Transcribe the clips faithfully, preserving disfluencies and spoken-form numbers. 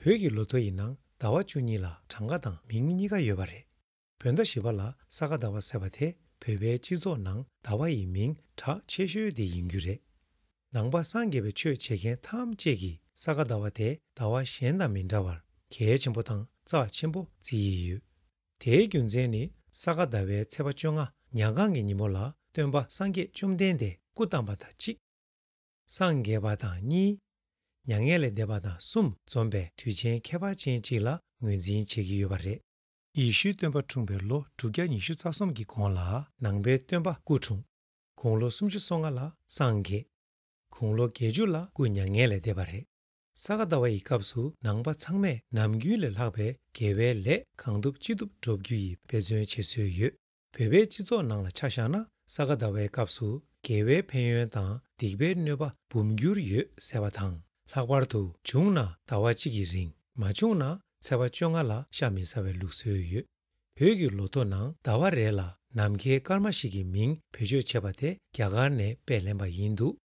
བོད་ཀྱི་ལོ་ཐོ་ཡི་ནང་ཟླ་བ་བཅུ་གཉིས་ལ་གྲངས་ཀ་དང་མིང་གཉིས་ཀ་ཡོད་པ་རེད། བོད་ཟླ་བཞི་པ་ལ་ས་ག་ཟླ་བ་ཟེར་བ་དེ་བོད་པའི་སྤྱི་ཚོགས་ནང་ཟླ་བ་ཡི་མིང་གྲགས་ཆེ་ཤོས་དེ་ཡིན་རྒྱུ་རེད། ནང་པ་སངས་རྒྱས་པའི་ཆོས་བྱེད་མཁན་ཐམས་ཅད་ཀྱིས་ས་ག་ཟླ་བ་དེ་ཟླ་བ་གཞན་དང་མི་འདྲ་བར་གལ་ཆེན་པོ་དང་རྩ་ཆེན་པོ་བརྩི་ཡི་ཡོད། དེའི་རྒྱུ་མཚན་ནི་ས་ག་ཟླ་བའི་ཚེས་པ་བཅོ་ལྔ་ཉ་གང་གི་ཉིན་མོ་ལ་སྟོན་པ་སངས་རྒྱས་བཅོམ་ལྡན་འདས་སྐུ་བལྟམས་པ་དང་གཅིག་སངས་རྒྱས་པ་དང་གཉིས། མྱ་ངན་ལས་འདས་པ་དང་གསུམ་འཛོམས་པའི་དུས་ཆེན་ཁྱད་པར་ཅན་གཅིག་ལ་ངོས་འཛིན་བྱེད་ཀྱི་ཡོད་པ་རེད། ཡེ་ཤུའི་སྟོན་པ་འཁྲུངས་པའི་ལོ་དྲུག་བརྒྱ་ཉི་ཤུ་རྩ་གསུམ་གྱི་གོང་ལ་ནང་པའི་སྟོན་པ་སྐུ་འཁྲུངས། དགུང་ལོ་སུམ་ཅུ་སོ་ལྔ་ལ་སངས་རྒྱས། དགུང་ལོ་བརྒྱད་ཅུ་ལ་སྐུ་མྱ་ངན་ལས་འདས་པ་རེད། ས་ག་ཟླ་བ་ཡི་སྐབས་སུ་ནང་པ་ཚང་མས་ནམ་རྒྱུན་ལས་ལྷག་པའི་དགེ་བའི་ལས་གང་ཐུབ་ཅི་ཐུབ་སྒྲུབ་རྒྱུ་ཡི་འབད་བརྩོན་བྱེད་སྲོལ་ཡོད། བོད་པའི་སྤྱི་ཚོགས་ནང་ལ་ཆ་བཞག་ན་ས་ག་ཟླ་བའི་སྐབས་སུ་དགེ་བའི་ཕན་ཡོན་དང་སྡིག་པའི་གནོད་པ་འབུམ་འགྱུར་ཡོད་ཟེར་བ་དང་། ལྷག་པར་དུ་བྱུང་ན་ཟླ་བ་གཅིག་གི་རིང་། མ་བྱུང་ན་ཚེས་པ་བཅོ་ལྔ་ལ་ཤ་མི་ཟ་བའི་ལུགས་སྲོལ་ཡོད། བོད་ཀྱི་ལོ་ཐོ་ནང་ཟླ་བ་རེ་ལ་ནམ་མཁའི་སྐར་མ་ཞིག་གི་མིང་བེད་སྤྱོད་བྱས་པ་དེ་རྒྱ་གར་ནས་སྤེལ་ལེན་པ་ཡིན་འདུག་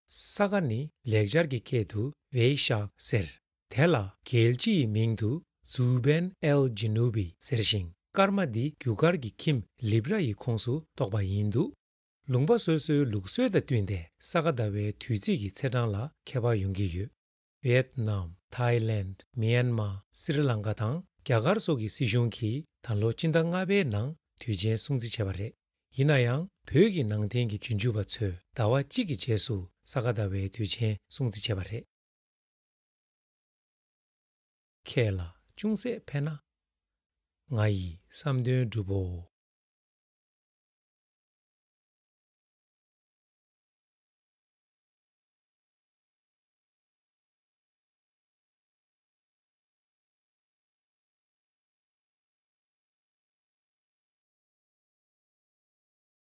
ས་ག་ནི་ལེགས་སྦྱར་གྱི་སྐད་དུ་ཝེ་ཤག་ཟེར། དེ་ལ་རྒྱལ་སྤྱི་ཡི་མིང་དུ་ཛུ་བན་ཨེལ་ཇི་ནུ་བི་ཟེར་ཞིང་། སྐར་མ་འདི་རྒྱུ་སྐར་གྱི་ཁྱིམ་ལིབ་ར་ཡི་ཁོངས་སུ་གཏོགས་པ་ཡིན་འདུག་ལུང་པ་སོ་སོའི་ལུགས་སྲོལ་དང་བསྟུན་ཏེ་ས་ག་ཟླ་བའི་དུས་ཚིགས་ཀྱི་ཚེས་གྲངས་ལ་ཁྱད་པར་ཡོང་གི་ཡོད། ཝེད་ནམ། ཐའི་ལེནྜ། མི་ཡན་མ། སི་རི་ལང་ཀ་དང་རྒྱ་གར་སོགས་ཀྱི་སྲིད་གཞུང་གིས་ད་ལོ་སྤྱི་ཟླ་ལྔ་པའི་ནང་དུས་ཆེན་སྲུང་བརྩི་བྱས་པ་རེད། ཡིན་ན་ཡང་བོད་ཀྱི་ནང་བསྟན་གྱི་རྗེས་འཇུག་པ་ཚོས་ཟླ་བ་གཅིག་གི་རྗེས་སུ་ས་ག་ཟླ་བའི་དུས་ཆེན་སྲུང་བརྩི་བྱས་པ་རེད། ཁྱེད་ལ་ཅུང་ཟད་ཕན་ན། ང་ཡི་བསམ་དོན་འགྲུབ་བོ།